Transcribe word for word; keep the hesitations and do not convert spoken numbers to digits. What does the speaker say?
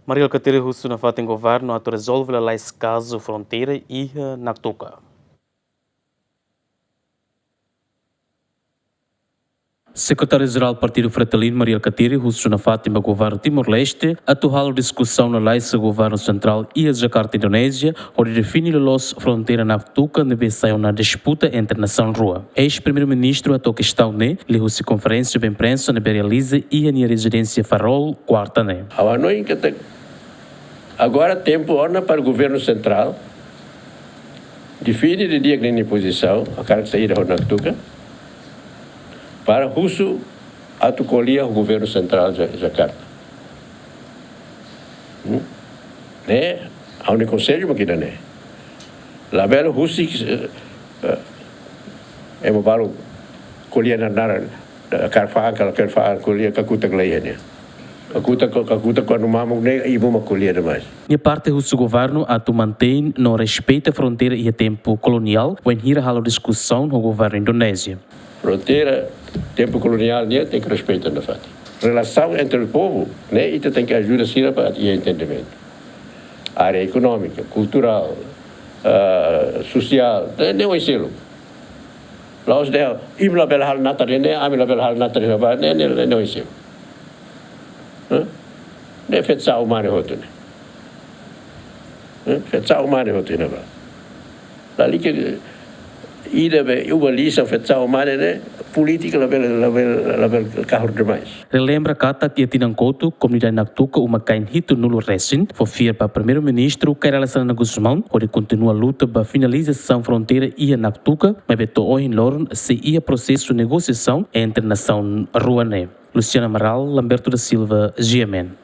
Mari Alkatiri husu nafatin governu atu rezolve lalais kazu fronteira iha Naktuka. Sekretáriu-Jerál Partidu Fretilin, Mari Alkatiri, husu nafatin ba governu Timor-Leste atu halo diskusaun lalais ho governu sentrál iha Jakarta, Indonézia, hodi define loloos fronteira Naktuka ne'ebé sai ona disputa entre nasaun rua. Eis-Primeiru-Ministru hato'o kestaun ne'e liuhusi konferénsia ba imprensa ne'ebé realiza iha nia rezidénsia Farol, kuarta ne'e. Ha'u hanoin katak agora tempu ona para governu sentrál define didi'ak ninia pozisaun, hakarak saida ho Naktuka, para husu atu ko'alia ho governu sentrál Ja-, Jakarta. Hmm? Ne'e, ha'u-nia konsellu mak ida-ne'e. Labele husik, eh, eh, ema balu ko'alia naran, eh, hakarak fa'an ka lakohi fa'an, ko'alia kakutak laiha ne'e. Kakutak, kakutak kuandu mamuk ne'e, ibun mak ko'alia demais. Nia parte husu governu atu mantein no respeita fronteira iha tempu koloniál, wainhira halo diskusaun ho governu Indonézia. Fronteira tempu koloniál nian tenke respeita nafatin. Relasaun entre povu ne'e, ita tenke ajuda sira para iha entendimentu. Área ekonómika, kulturál, ah, sosiál, ne'e, ne'e oin seluk. La'ós dehan, imi labele halo natar iha ne'e, ami labele halo natar iha ne'ebá, ne'e, ne'e, ne'e, ne'e oin seluk. Hã? Ne'e fetsa'u mane hotu ne'e. Hã? Fetsa'u mane hotu iha ne'ebá. Lalika ida be, uba lisa fetsa'u mane ne'e, polítika labele, labele, labele kahur demais. Relembra katak iha tinan kotuk, komunidade Naktuka uma-kain hitunulu resin fó fiar ba Primeiru-Ministru Kay Rala Xanana Gusmão hodi kontinua luta ba finalizasaun fronteira iha Naktuka, maibé to'o ohin loron sei iha prosesu negosiasaun entre nasaun rua ne'e. Luciana Amaral, Lamberto da Silva, G M N.